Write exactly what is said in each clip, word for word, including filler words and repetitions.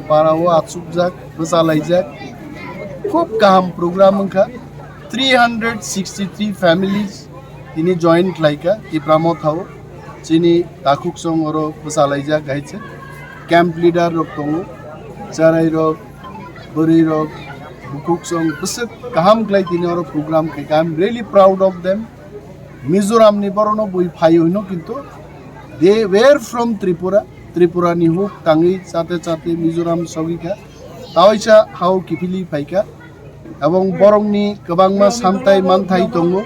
Para o achukjak, bwchalaijak. Khub kaham program wngkha. Three hundred sixty three families tini join khlaikha Tipra Motha o. Chini takhuk song oro bwchalaijak hai se. Camp leader rok tongo, charai rok, bwrwi rok, bukhuk song bwswk kaham khlai tini oro program khaikha. I am really proud of them. Mizoram ni borok no bui phai hino, kintu they were from Tripura. Tripura ni huk tangwi chate chate Mizoram sogwi kha. Taoisa hao kiphilwi phaikha. Ebong borokni kwbangma samtai manthai tongo.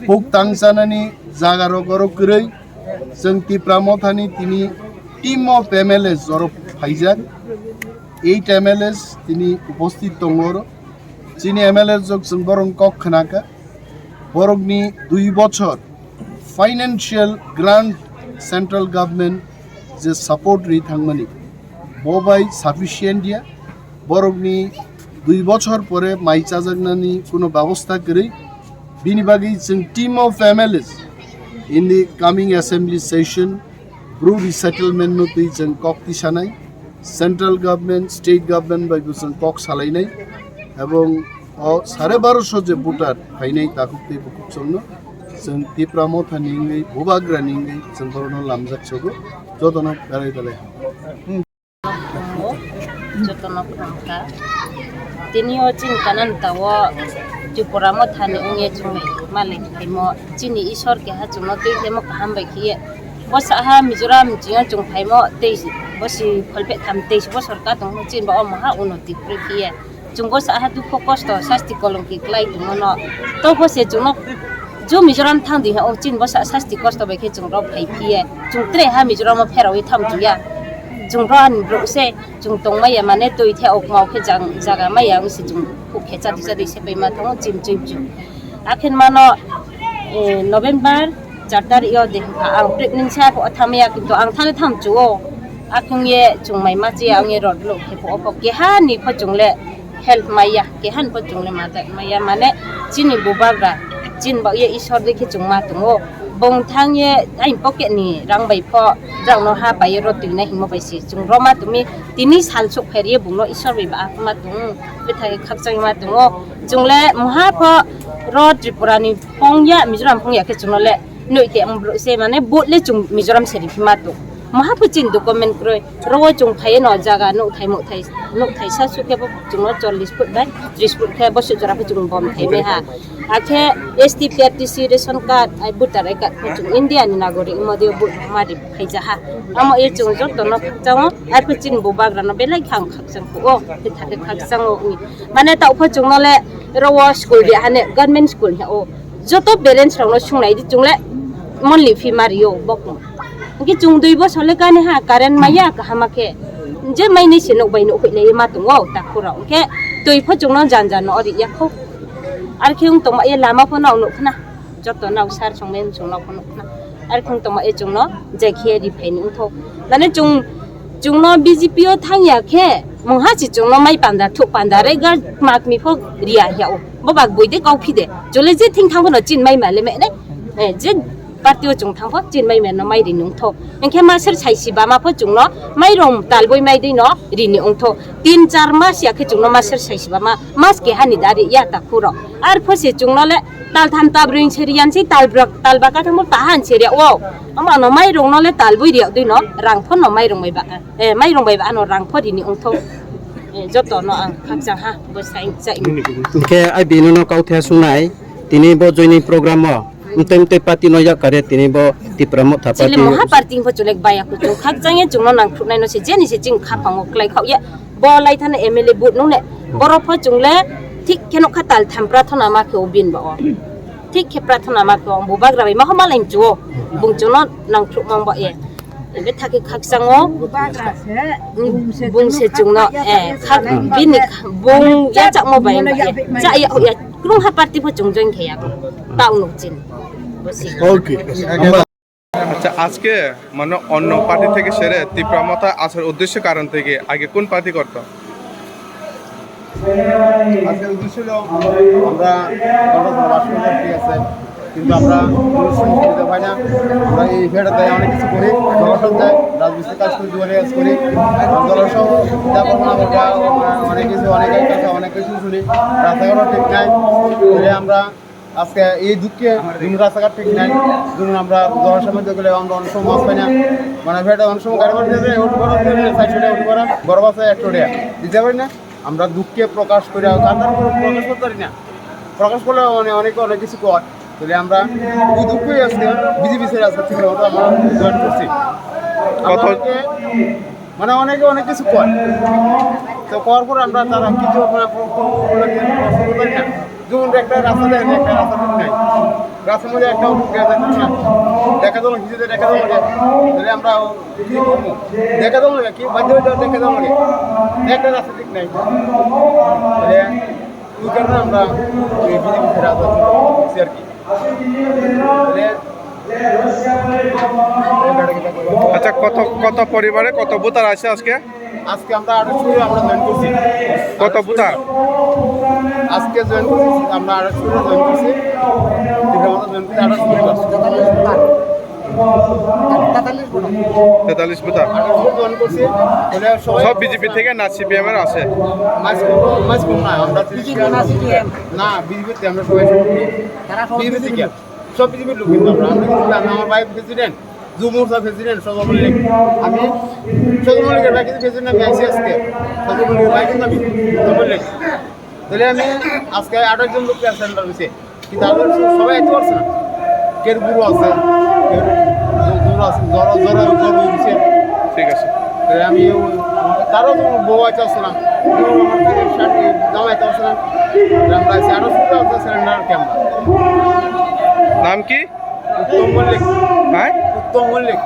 Huk tang chanani jaga rok oro kwrwi. Chwng Tipra Mothani tini team of M L As oro phaijak. Eight M L As tini uposthit tongo oro. Chini M L As rok chwng borok kok khnakha. Borokni dui bochor financial grant central government je support ri thangmani, bo bai sufficient ya. Borokni dui bochor pore mai chajaknani kuno babostha kwrwi. Bini bagwi chwng team of M L As in the coming assembly session Bru resettlement no twi chwng kok tisanai, central government, state government bai bo chwng kok salainai, ebong o sare baroso je voter phainai takhuk tei bukhuk songno chwng Tipra Motha ni wngwi, Bubagra ni wngwi chwng borokno lamjak sogo, jotono belai belai hambai. Jotono khulumkha. Tini o chini Kananata o Tripura Mothani wngya chwng malai khaimo, chini Isor keha chwngno twi khaimo kaham bai khiye. Bo saha Mizoram chwngno chwng phaimo tei bosi kholpeh tham teis bosor ka tongmo chini ba o maha unoti kwrwi khiye. Chwng bo saha dukho kosto sasti kolongki klai tongmano. To bo se chwngno jo Mizoram thang di ha o chini bo sa sasti kosto bai khe chwng rok phai phiye. Chwng tre ha Mizoram o pherawi tham chuya. Chwng rok ani borok se chwng tongmaya mane twi the okma o khe jang jaga maya wngse chwng khuk khe chadi chadi se bai ma thango chim chim chim. Akhin mano, eh, November char tarik yo de ha ang pregnancy ha pho thamaya kintu ang thani tham chuo. Akhung ye chwng mai ma chiya ang ye rod lo khe pho pho keha ni pho chwng le help maya, keha ni pho chwng le madad maya mane chini Bubagra chini ba ye Isor de khe chwng ma tongo. Bong thang ye ain pocket ni rang bai pho rang no ha pai ro twi na himo bai si chwng roma tumi tini sal sok pher ye bung no Isor bai ba ma tong bethai khakchang ma tongo. Chwng le moha pho ro Tripura ni phong ya Mizoram phong ya khe chwng no le noi te ang bro se mane boat le chwng Mizoram se ri ma tong. Moha pho chin document kroi ro chwng phai no jaga no thai mo thai no thai sa su khe bo chwng no chollish foot bai tris foot khe bo su jora pho chwng bom thai me ha. Akhe S T, P R T C, ration card, ai voter I card khe chwng India ni nagorik wngma di o bo mari phai ja ha. Amo e chwng joto no phakchang o, ai phe chini Bubagra no belai khang khakchang kho o, khe thakhe khakchang o wngwi. Mane ta upha chwng no le ro o school de hane government school he o. Joto parents rok no sung nai di chwng le monthly fee mari o bokno. Hwnkhe chwng dui bosor le kani ha current maya kaham khe. Je mai ni se nok bai nok hoi le ma tongo ta khoro. Hwnkhe twi pho chwng no jan jan no ori ya kho. Ar khe wng tongma ye lama pho no nuk khna. Joto nao sar song men song nao pho nuk khna. Ar khung tongma ye chwng no jai khe ri phai ni wngtho. Mane chwng, chwng no B J P o thang ya khe, mungha si chwng no mai panda, thuk panda, re ga mak mi pho ri ya ya o. Bo bak boi de kau phi de. Chwle je thing thang pho no chin mai ma le me ne. Eh, je party o chwng thang pho chin mai ma no mai ri nung tho. Hwnkhe maser sai si ba ma pho chwng no mai rom tal boi mai de no ri ni wngtho. Tin char mas ya khe chwng no maser sai si ba ma, mas keha ni da ri ya ta khuro. Ar pho se chwng no le tal tham ta brwi se ri yan se tal brak, tal ba ka thang pho ta han se ri ya o. Ama no mai rong no le tal boi ri ya dui no rang pho no mai rong bai ba. Eh, mai rong bai ba ano rang pho ri ni wngtho. Eh, joto no ang khakchang ha, bo sai chai. Hwnkhe ai bini no kau the sungnai, tini bo joining program o, mtei mtei party no yak kare tini bo Tipra Motha chile party. Moha party pho chulek baya kuchung khakchang ye chwng no nang thuknai no se jeni se ching kha pango klai khao ye. Bo lai thana M L A but nung ne, boro pho chwng le thik khe no kha tal tham prathona ma khe o bin ba o. Thik khe prathona ma khe o, Bubagra bai ma ho ma lai chu o. Bung chwng no nang thuk mang ba ye. Ebe thakhe khakchang o. Bubagra se, bung se chwng no, eh, khak bini bung ya chak mo bai ba ye. Cha ya ya, krung ha party pho chwng join khe ya. Ta unu chin. Okay. আচ্ছা, আজকে মানে অন্য পার্টি থেকে সেরে তিপ্রা মথা আসার উদ্দেশ্য কারণ থেকে আগে কোন পার্টি করতো? আজকের উদ্দেশ্য হলো আমরা গণতন্ত্র রাষ্ট্র, ঠিক আছে, কিন্তু আমরা কোনো সুযোগ সুবিধা পাই না। আমরা এই ফেরত দেয় অনেক কিছু করি, জলসব দেয়, রাজমিস্ত্রি কাজ করি, দুয়ারে কাজ করি। আর জলসব যা করবো না বলবো, অনেক কিছু, অনেকের কাছে অনেক কিছু শুনি, রাস্তাঘাটও ঠিক নাই। তাহলে আমরা আজকে এই দুঃখে, যেমন রাস্তাঘাট ঠিক নাই, যেমন আমরা জলসব মধ্যে গেলে আমরা অনেক সময় মাছ পাই না, মানে ফেরত অনেক সময় গাড়ি ভাড়া দিয়ে দেয়, অটো ভাড়া দিয়ে দেয়, চারশো টাকা অটো ভাড়া, বড় বাসে একশো টাকা দিতে পারি না। আমরা দুঃখে প্রকাশ করি, আর কান্নার উপরে প্রকাশ করতে পারি না। প্রকাশ করলে মানে অনেকে অনেক কিছু কয়। তাহলে আমরা ওই দুঃখই আজকে বিজেপি স্যার আজকে ঠিক মতো আমরা জয়েন করছি। আমরা কত অনেকে, মানে অনেকে অনেক কিছু কয়। তো করার পরে আমরা তারা কিছু মানে প্র-, প্র-, প্র-, প্রশ্ন করতে পারি না। যেমন একটা রাস্তা দেখেন, একটা রাস্তা ঠিক নাই। রাস্তার মধ্যে একটা অটো দেখা যাচ্ছে না। দেখা গেল হিসেবে দেখা গেল যে, তাহলে আমরা কি করবো? দেখা গেল না কি? বাধ্য হয়ে দেখা গেল না। একটা রাস্তা ঠিক নাই। তাহলে ওই কারণে আমরা এই বিজেপি ফেরা করছি আর কি। তাহলে আচ্ছা, কত, কত পরিবারে কত ভোটার আছে আজকে? আজকে আমরা আঠারোশো আমরা জয়েন করছি। কত ভোটার? আজকে জয়েন করছি, আমরা আঠারোশো জয়েন করছি। ঠিক আছে, আমরা জয়েন করছি আঠারোশো পরিবার। তেতাল্লিশ ভোটার। তেতাল্লিশ ভোটার। আঠারোশো জয়েন করছি। তাহলে সবাই সব বিজেপি থেকে না সিপিএম এর আছে? মাঝ, মাঝ কম না, আমরা বিজেপি না সিপিএম? না, বিজেপি তে আমরা সবাই বিজেপি থেকে। সব বিজেপির লোক কিন্তু আমরা, আমরা কিন্তু, আমি, আমার ভাই প্রেসিডেন্ট, যুব মোর্চা প্রেসিডেন্ট সজল মল্লিক, আমি সজল মল্লিকের ভাই কিন্তু প্রেসিডেন্ট, আমি আইসি আজকে, সজল মল্লিকের ভাই কিন্তু আমি সজল মল্লিক। তাহলে আমি আজকে আঠাশ জন লোক সেন্টার হয়েছে, কিন্তু আমরা সবাই আইতে পারছে না। কেউ বুড়ো আছে, কেউ জোর আছে, জ্বর, জ্বর, জ্বর হয়ে গেছে। ঠিক আছে। তাহলে আমি ওই, তারও তো বউ আইতে পারছে না, কেউ আমার কাছে শার্ট, জামা আইতে পারছে না। আমরা আছি আঠাশ জন আছে সেন্টার ক্যাম্প। নাম কি? উত্তম মল্লিক। হ্যাঁ? উত্তম মল্লিক।